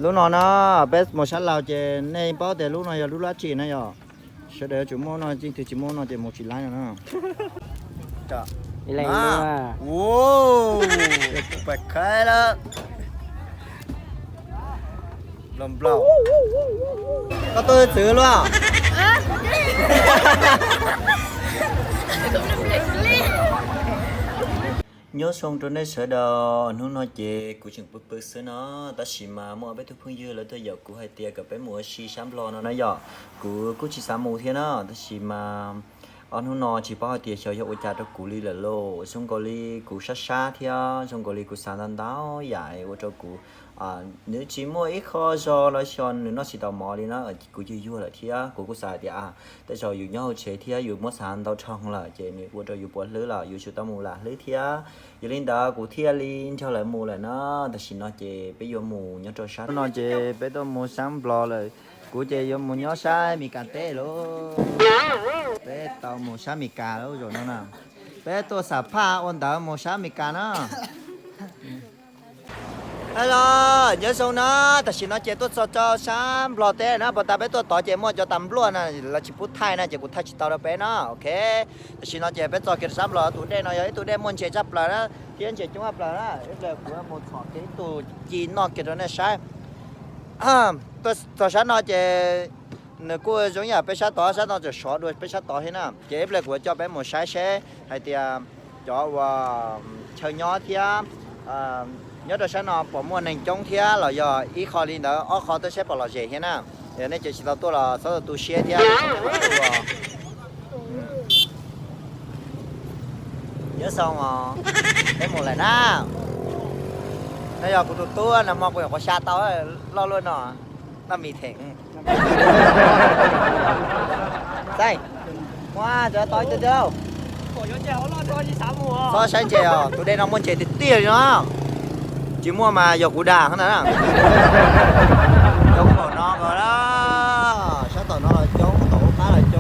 Lub no na, peb mus sab laug ces nej paub tias lub no yog lub dab tsi na yom. Sawv daws yuav tsum muaj no, yeej twg tsis muaj no ces mus tsis laib no na. Koj tuaj txwv luaj. Nyob zoo rau nej sawv daws, hnub no ces kuv tseem pw pw xwb no, tab sis mas muaj ob peb tug phooj ywg lawv tuaj yaum kuv hais tias kom peb mus ua si sab Nplog no na yom. Kuv kuj tsis xav mus thiab na, tab sis mas ob hnub no tsis paub hais tias xyov yog ua cas rau kuv li lawm lauj. Zoo nkaus li kuv sab sab thiab zoo nkaus li kuv xav ntau ntau yam ua rau kuv, nws tsis muaj ib qho zog los xyov nws noj tsis tau mov li na, kuv yuag yuag lawm thiab kuv kuj xav hais tias tej zaum yus nyob hauv tsev thiab yus muab xav ntau dhau lawm ces nws ua rau yus puas hlwb los yus tsum tau mus lam hlwb thiab. Yog li ntawd kuv thiaj li nrog lawv mus lawm na. Tam sim no ces peb yuav mus nyob rau sab no ces peb tuaj mus sab Nplog lawm. Kuv ces yuav mus nyob sab Mes Kas teb lauj. Peb tau mus sab Mes Kas lawm zaum no na. Peb tuaj xam phaj ua ntawv mus sab Mes Kas na. Hello, nyob zoo na, tam sim no ces tuaj txog rau sab Nplog teb na, puas tas peb tuaj tod ces muaj cov tas npluaj na, lawv tsis pub thaij na ces kuv thaij tsis tau rau peb na, ok. Tam sim no ces peb txog kiag sab Nplog, tus dej no yog ib tug dej muaj ntses tshaj plaws na, thiab ntses coob tshaj plaws na, ib pliag kuv mus txhom kiag ib tug ci noj kiag rau nej saib. Tuaj txog sab no ces nws kuj zoo yam peb sab tod, sab no tseem sov dua peb sab tod thiab na, ces ib pliag kuv coj peb mus saib seb hais tias cov uas chaw nyob thiab nyob rau sab no puas muaj neeg coob thiab los yog ib qho li ntawd, ob qho tuaj seb puas lom zem thiab na. Yog nej ces tsis tau tuaj los txhob txog tu siab thiab. Nyob zoo os, peb mus lawm na. No yog kuv tus tub, nag hmo kuv nyuam qhuav xya tau loj luaj no, noj mis them. Xeeb, muab cov tau ib tug tib. Txhob saib ntses os, tus dej no muaj ntses tiag tiag li no. Tsis muaj mas yog kuv dag na. Coob npaum no ko, sab tom no los coob, tom ub qab los coob.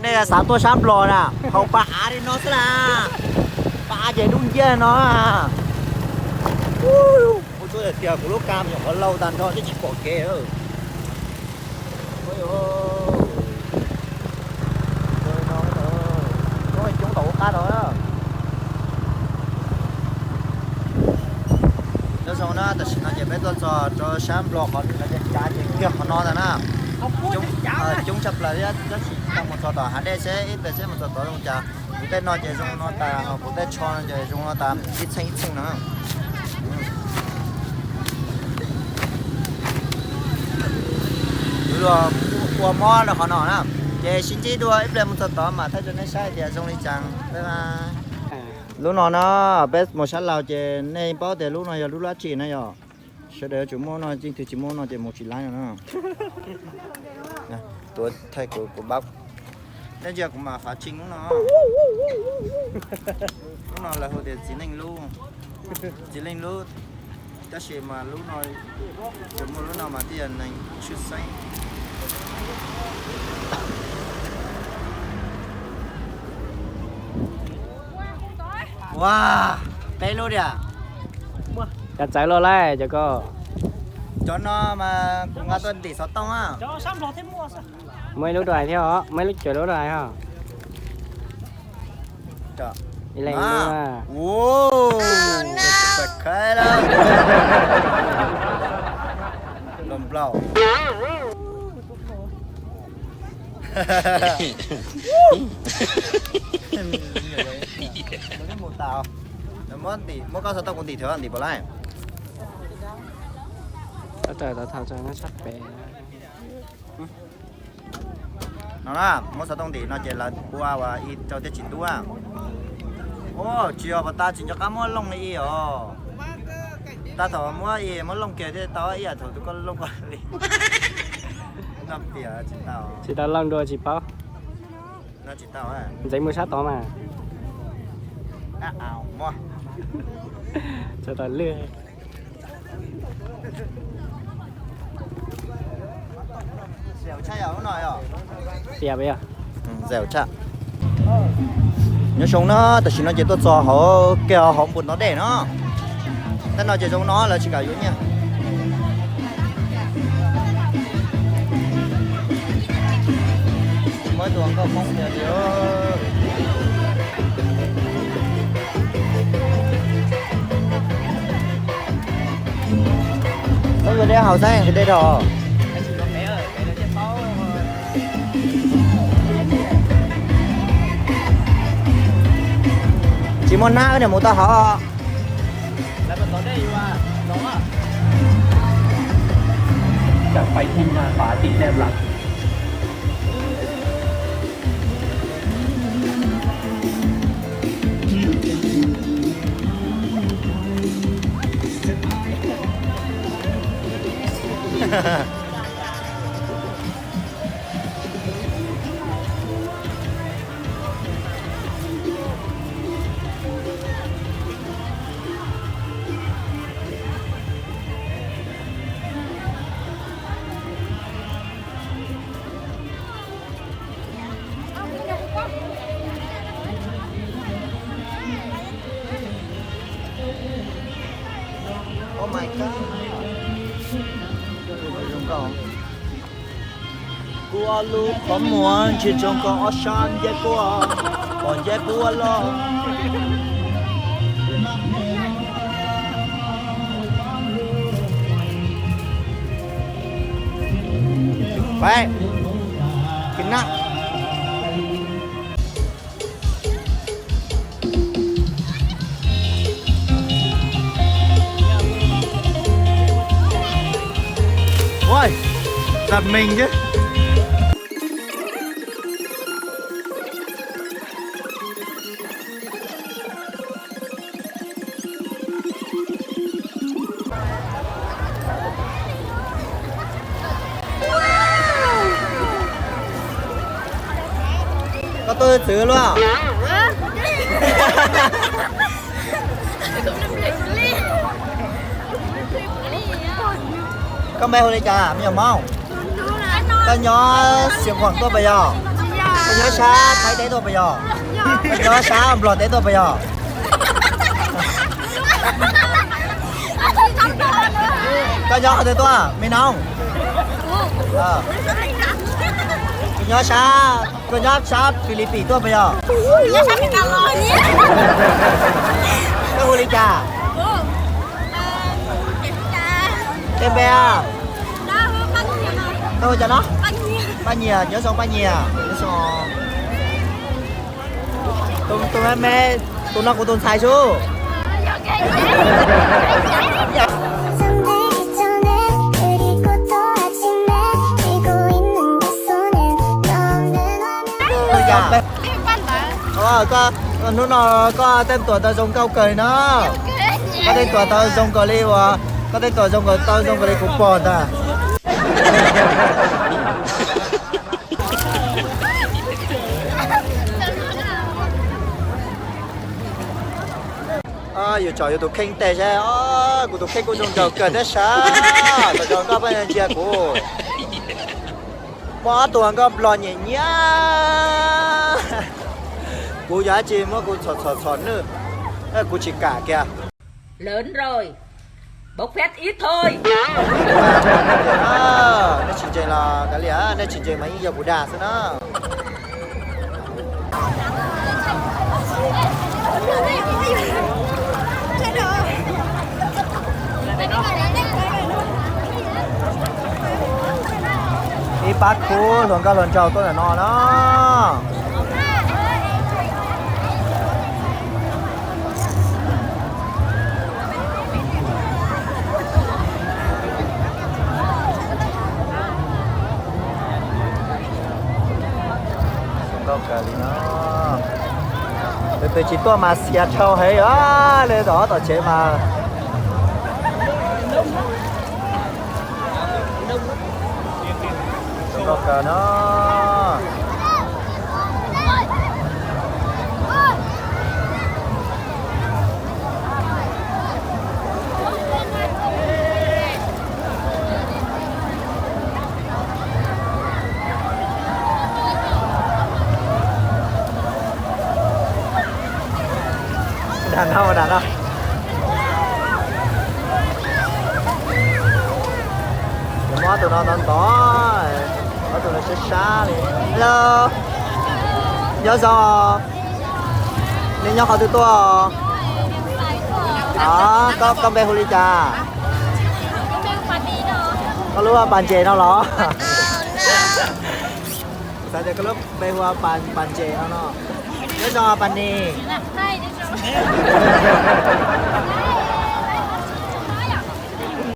Nej xav tuaj sab Nplog na, haus pa av li no xwb na. Pa av ces dub nciab no. Kuv xav tias kuv lub ka nyuam qhuav laus tag nrho thiab tsis pom kev. Coob tom ub qab no. Nyob zoo na, tam sim no ces peb tuaj txog rau sab Nplog qhov lawv cav cav ces kiag qhov no ntag na. Coob tshaj plaws thiab, tab sis tau mus txog tom hav dej seb ib pliag seb mus txog tod zoo cas. Kuv tej no ces zoo no tas, kuv tej tsho no ces zoo no tas ib txheej ib txheej no. Yuav luag ua mob rau qhov no na, ces sib ntsib dua ib pliag mus txog tod mam thaij rau nej saib tias zoo li cas. Lub no na, peb mus sab laug ces nej paub tias lub no yog lub dab tsi na yom. Sawv daws yuav tsum muaj no, yeej twg tsis muaj no ces mus tsis laib no na. Tuav thaij kuv, kuv pab. Dab ntsia kuv mam fav tsing lub no. Lub no lawv hu tias txiv neej lub. Txiv neej lub. Tab sis mas lub no, tseem muaj lub no mas twb yog neeg tshwj xeeb. Ua, peb lub diam. Cov txawv luaj laij cov ko. Cov no mas kuv nqa tuaj ntim xov tooj na. Muaj ib lub rau hais thiab os, muaj ib lub cuam lub rau hais os. Ib leeg lub. Ua, pais khaib lawm. Los nplaum. Muab ntim, muab koj xov tooj kuv ntim thwv ntim puas laij. No na, muab xov tooj ntim no ces lawv ua ua ib rau thiaj tsis ntub. Ua tsis yog pas tas tsis nco qab muab looj li ib os. Tab thaum muab ib muab looj kiag thiaj tau ib yam thaum tus koj looj ko li. No piam tsis tau. Tsis tau looj dua tsis paub. No tsis tau. Ntxeev mus sab tod mas. Tsis tau lwj. Tias yog. Zeu tshaj. Nyob zoo na, tam sim no ces tuaj txog hauv ke hauv npus ntov dej no. Tej no ces zoo no lawv tsis kam yuav nyiaj. Muaj ib tug nkauj Hmoob tiag tiag. Koj yuav dej haus xwb, dej dhau. Tsis muaj hnab niam mus tau hauv. Phải thi nga phá tỉnh tem lắm. Oh my God. Kuv ob lub qhov muag ntsia tsoo koj ob sab nceb puab, pom nceb puab loj. Peb, kis nab. Ôi, giật mình chứ. Koj tuaj txwv luaj. Koj npe hu li cas me nyuam Hmoob? Koj nyob Xeev Khuam tuaj puas yog? Koj nyob sab Thaib teb tuaj puas yog? Koj nyob sab Nplog teb tuaj puas yog? Koj nyob qhov twg tuaj me noob? Koj nyob sab, koj nyob sab Philippines tuaj puas yog? Koj hu li cas? Tej npe a? Koj hu cas no? Paj Nyiam, nyob zoo Paj Nyiam, nyob zoo. Tus, tus me me, tus no kuv tus ntxhais sub. Hnub no koj teej tuam tau zoo nkauj kawg li no. Koj teej tuam tau zoo kawg li uas, koj teej tuam zoo kawg, tau zoo kawg li kuv pom ntag. Yus tsom yus tus kheej tes seb, kuv tus kheej kuj zoo nraug kawg thiab sas, kom zoo nkauj pab ntsia kuv. Muaj ob tug nkauj Nplog nyiam nyiam kuv, yog dab tsi muab kuv txhom txhom txhom nwj, kuv tsis kam kiag. Lớn rồi, bốc phét ít thôi. Nej tsis ntseeg los kav liam, nej tsis ntseeg mas yeej yog kuv dag xwb na. Ib pab khub hluas nkauj hluas nraug tuaj ntawm no na. Zoo nkauj kawg li no. Tus twg tsis tuaj mas xiav dhau heev os, li tom ob tom tsev mas. Zoo nkauj kawg no. Nram no, nram no. Ces muab ob tug no ntov ntov, ob tug no sab sab li. Hello, nyob zoo. Nej nyob qhov twg tuaj? Koj, koj npe hu li cas? Koj lub Pas Ntses no los? Xav tias koj lub npe hu Pas Ntses no no. Nyob zoo Pas Nis.